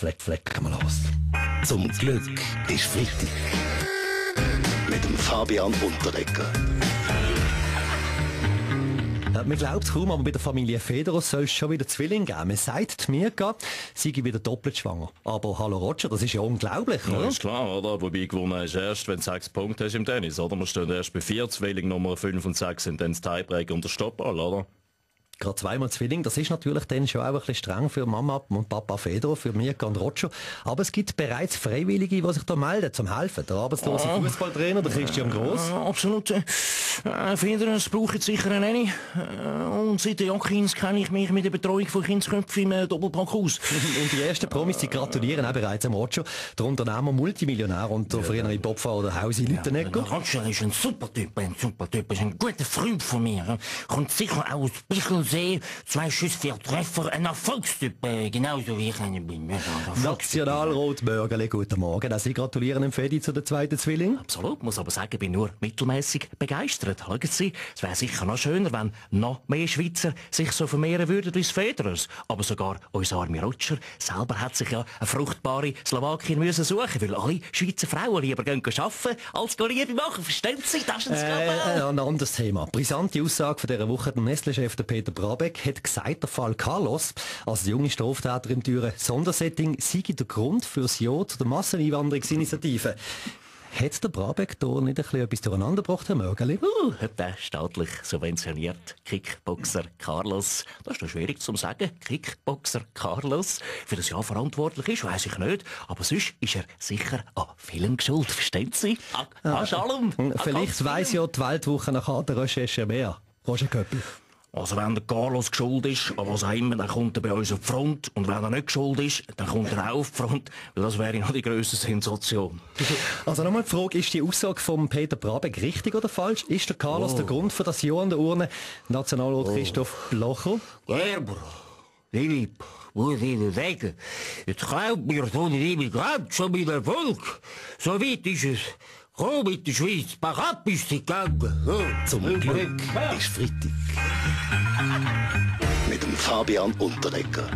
Fleck mal los. Zum Glück ist Freitag. Mit dem Fabian Unterreger. Man glaubt es kaum, aber bei der Familie Federer soll es schon wieder Zwillinge geben. Man sagt, die Mirka sei wieder doppelt schwanger. Aber hallo Roger, das ist ja unglaublich, oder? Ja, ist klar, oder? Wobei gewonnen ist erst, wenn du 6 Punkte hast im Tennis, oder? Wir stehen erst bei 4, Zwilling Nummer 5 und 6 sind dann das Tiebreak und der Stoppball, oder? Gerade zweimal Zwilling, das ist natürlich dann schon auch ein bisschen streng für Mama und Papa Federer, für Mirka und Roger. Aber es gibt bereits Freiwillige, die sich da melden, zum Helfen. Der arbeitslose Fußballtrainer, der Christian Gross. Absolut. Federer, es braucht jetzt sicher eine Nanny. Und seit den Jokins kenne ich mich mit der Betreuung von Kindsköpfen im Doppelpack aus. Und die ersten Promis, die gratulieren auch bereits am Roger. Der Unternehmer Multimillionär und der frühere Bobfahrer der Hausi Lüttenegger. Roger ist ein super Typ, ist ein guter Freund von mir. Kommt sicher auch aus Bichelsee, 2 Schüsse, 4 Treffer, ein Erfolgstyp, genauso wie ich einer bin. Nationalrot Bürgerle, guten Morgen. Auch Sie gratulieren dem Fedi zu der zweiten Zwilling. Absolut, muss aber sagen, ich bin nur mittelmäßig begeistert. Schauen Sie, es wäre sicher noch schöner, wenn noch mehr Schweizer sich so vermehren würden wie Federers. Aber sogar unser arme Roger selber hat sich ja eine fruchtbare Slowakin müssen suchen, weil alle Schweizer Frauen lieber gehen arbeiten, als Liebe machen. Verstehen Sie? Das ist ein anderes Thema. Brisante Aussage von dieser Woche. Der Nestle-Chef Peter Brabeck hat gesagt, der Fall Carlos, als junge Straftäter im Türen Sondersetting, sei der Grund für das Ja zu der Masseneinwanderungsinitiative. Hat der Brabeck da nicht ein bisschen etwas durcheinander gebracht, Herr Mögerli? Der staatlich subventioniert Kickboxer Carlos. Das ist noch schwierig zu sagen. Kickboxer Carlos. Für das Jahr verantwortlich ist, weiss ich nicht. Aber sonst ist er sicher an vielem geschuld. Verstehen Sie? An allem. Vielleicht weiss ja die Weltwoche nach der Recherche mehr. Roger Köppel. Also wenn der Carlos geschuld ist, an was auch immer, dann kommt er bei uns auf die Front. Und wenn er nicht geschuld ist, dann kommt er auch auf die Front. Weil das wäre noch die grösste Sensation. Also nochmal die Frage, ist die Aussage von Peter Brabeck richtig oder falsch? Ist der Carlos der Grund für das Ja an der Urne? Nationalrat Christoph Blocher? Gerber, Philipp, muss ich Ihnen sagen, jetzt glaubt mir so nicht immer ganz schon mit Erfolg. So weit ist es. Komm mit der Schweiz, bergab ist sie gegangen. Zum Glück ist Freitag. Mit dem Fabian Unterreger.